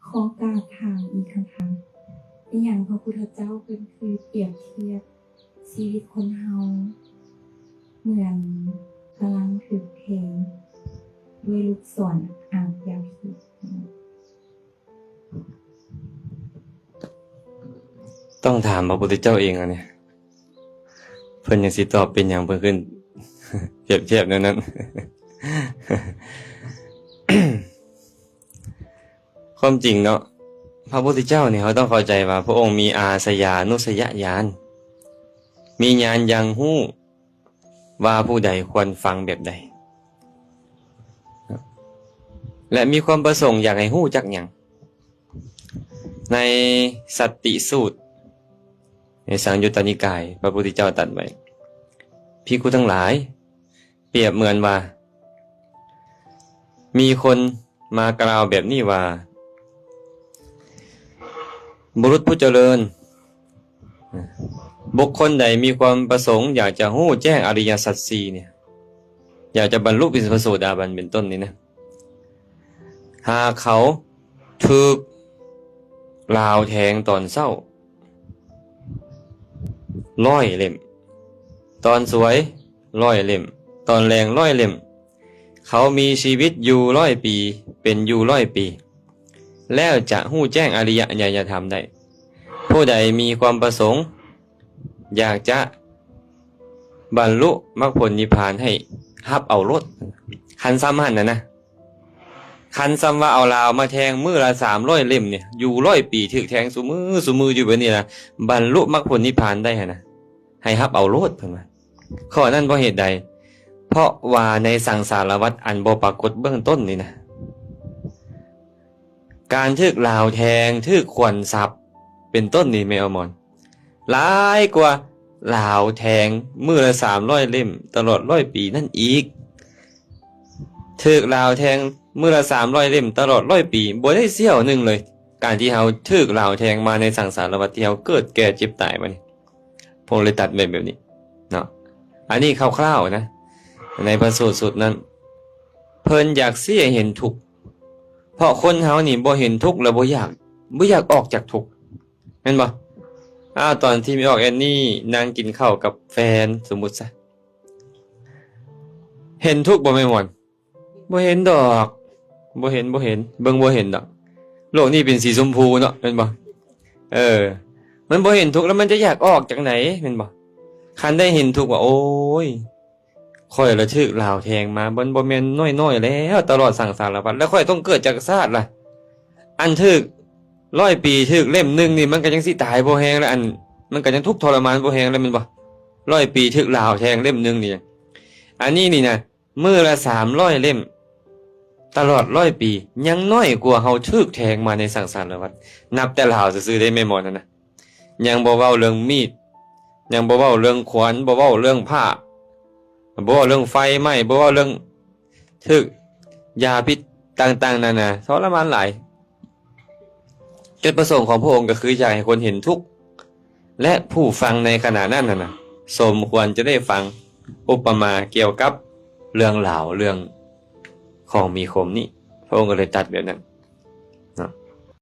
ຂໍກາບຖາມອີກຄຳຖາມ, ເປັນຫຍັງພະພຸດທະເຈົ້າເພິ່ນຄືປຽບທຽບຊີວິດຄົນເຮົາເໝືອນກຳລັງຖືກແທງດ້ວຍລູກສອນອາບຢາພິດ? ຕ້ອງຖາມພະພຸດທະເຈົ້າເອງອັນນີ້ ເພິ່ນຍັງຊິຕອບເປັນຫຍັງເພິ່ນຂຶ້ນແຈບໆແນວນັ້ນ. ຄວາມຈິງເນາະ ພະພຸດທະເຈົ້ານີ້ ເຮົາຕ້ອງເຂົ້າໃຈວ່າພະອົງມີອາສະຍານຸສະຍະຍານ, ມີຍານຢ່າງຮູ້ວ່າຜູ້ໃດຄວນຟັງແບບໃດ ແລະ ມີຄວາມປະສົງຢາກໃຫ້ຮູ້ຈັກຫຍັງ. ໃນສັດຕິສູດ ໃນສັງຍຸດຕະນິກາຍ ພະພຸດທະເຈົ້າຕັດໄວ້, ພິກຂຸທັງຫຼາຍ, ປຽບເໝືອນວ່າ ມີຄົນມາກ່າວແບບນີ້ວ່າ, ບຸລຸດຜູ້ຈະເລີນ, ບຸກຄົນໃດມີຄວາມປະສົງຢາກຈະຮູ້ແຈ້ງອະລິຍະສັດສີ່ນີ້, ຢາກຈະບັນລຸເປັນພະໂສດາບັນເປັນຕົ້ນນີ້ນະ, ຫາກເຂົາຖືກລາວແທງຕອນເຊົ້າຮ້ອຍເຫຼັ້ມ, ຕອນສວຍຮ້ອຍເຫຼັ້ມ, ຕອນແລງຮ້ອຍເຫຼັ້ມ, ເຂົາມີຊີວິດຢູ່ຮ້ອຍປີ, ເປັນຢູ່ຮ້ອຍປີ, ແລ້ວຈະຮູ້ແຈ້ງອະລິຍະຍະທຳໄດ້. ຜູ້ໃດມີຄວາມປະສົງ ຢາກຈະບັນລຸມັກຜົນນິບພານໃຫ້ຮັບເອົາໂລດ. ຄັນຊ່ຳຫັ້ນນະນະ, ຄັນຊ່ຳວ່າເອົາລາວມາແທງມື້ລະສາມຮ້ອຍເຫຼັ້ມນີ້ ຢູ່ຮ້ອຍປີ, ຖືກແທງຊຸມື້ຊຸມື້ຢູ່ແບບນີ້ລະ ບັນລຸມັກຜົນນິບພານໄດ້ຫັ້ນນະ, ໃຫ້ຮັບເອົາໂລດ ເພິ່ນວ່າ. ຂໍ້ນັ້ນເພາະເຫດໃດ? ເພາະວ່າໃນສັງສາລະວັດອັນບໍ່ປາກົດເບື້ອງຕົ້ນນີ້ນະ, ການຖືກລາວແທງ, ຖືກຂວັນສັບ ເປັນຕົ້ນນີ້ ແມ່ອາມອນ, ຫຼາຍກວ່າລາວແທງມື້ລະສາມຮ້ອຍເຫຼັ້ມຕະຫຼອດຮ້ອຍປີນັ້ນອີກ. ຖືກລາວແທງມື້ລະສາມຮ້ອຍເຫຼັ້ມຕະຫຼອດຮ້ອຍປີ ບໍ່ໄດ້ສ່ຽວໜຶ່ງເລີຍ. ການທີ່ເຮົາຖືກລາວແທງມາໃນສັງສາລະວັດທີ່ເຮົາເກີດແກ່ເຈັບຕາຍມານີ້ ພະອົງເລີຍຕັດໄວ້ແບບນີ້ເນາະ. ອັນນີ້ຄ່າວໆນະ, ໃນພະສູດຊຸດນັ້ນ ເພິ່ນຢາກຊີ້ໃຫ້ເຫັນທຸກ, ເພາະຄົນເຮົານີ້ບໍ່ເຫັນທຸກແລ້ວບໍ່ຢາກ, ບໍ່ຢາກອອກຈາກທຸກ ແມ່ນບໍ່? ອ້າວ ຕອນທີ່ແມ່ອອກແອນນີ້ນັ່ງກິນເຂົ້າກັບແຟນ ສົມມຸດຊະ, ເຫັນທຸກບໍ່ແມ່ໝອນ? ບໍ່ເຫັນດອກ, ບໍ່ເຫັນ, ບໍ່ເຫັນ, ເບິ່ງບໍ່ເຫັນດອກ. ໂລກນີ້ເປັນສີຊົມພູເນາະ ແມ່ນບໍ່? ເອີ, ມັນບໍ່ເຫັນທຸກແລ້ວມັນຈະຢາກອອກຈັ່ງໃດ ແມ່ນບໍ່? ຄັນໄດ້ເຫັນທຸກວ່າ ໂອ້ຍ ຂ້ອຍລະຖືກລາວແທງມາ ມັນບໍ່ແມ່ນນ້ອຍໆແລ້ວ ຕະຫຼອດສັງສາລະວັດ ແລ້ວຂ້ອຍຕ້ອງເກີດຈັກຊາດລະ. ອັນຖືກຮ້ອຍປີ ຖືກເຫຼັ້ມໜຶ່ງນີ້ ມັນກໍຍັງຊິຕາຍບໍ່ແຮງລະ, ອັນ ມັນກໍຍັງທຸກທໍລະມານບໍ່ແຮງລະ ແມ່ນບໍ່? ຮ້ອຍປີຖືກລາວແທງເຫຼັ້ມໜຶ່ງນີ້, ອັນນີ້ນີ້ນະ ມື້ລະສາມຮ້ອຍເຫຼັ້ມ ຕະຫຼອດຮ້ອຍປີ ຍັງນ້ອຍກວ່າເຮົາຖືກແທງມາໃນສັງສາລະວັດ. ນັບແຕ່ລາວຊື່ໆເດ້ແມ່ໝອນຫັ້ນນະ, ຍັງບໍ່ເວົ້າເລື່ອງມີດ, ຍັງບໍ່ເວົ້າເລື່ອງຂວານ, ບໍ່ເວົ້າເລື່ອງພ້າ, ບໍ່ເວົ້າເລື່ອງໄຟໄໝ້, ບໍ່ເວົ້າເລື່ອງຖືກຢາພິດຕ່າງໆນານາ, ທໍລະມານຫຼາຍ. ຈຸດປະສົງຂອງພະອົງກໍຄືຢາກໃຫ້ຄົນເຫັນທຸກ ແລະ ຜູ້ຟັງໃນຂະນະນັ້ນຫັ້ນນະ ສົມຄວນຈະໄດ້ຟັງອຸປະມາກ່ຽວກັບເລື່ອງລາວເລື່ອງຂອງມີຄົມນີ້, ພະອົງກໍເລີຍຕັດແບບນັ້ນ.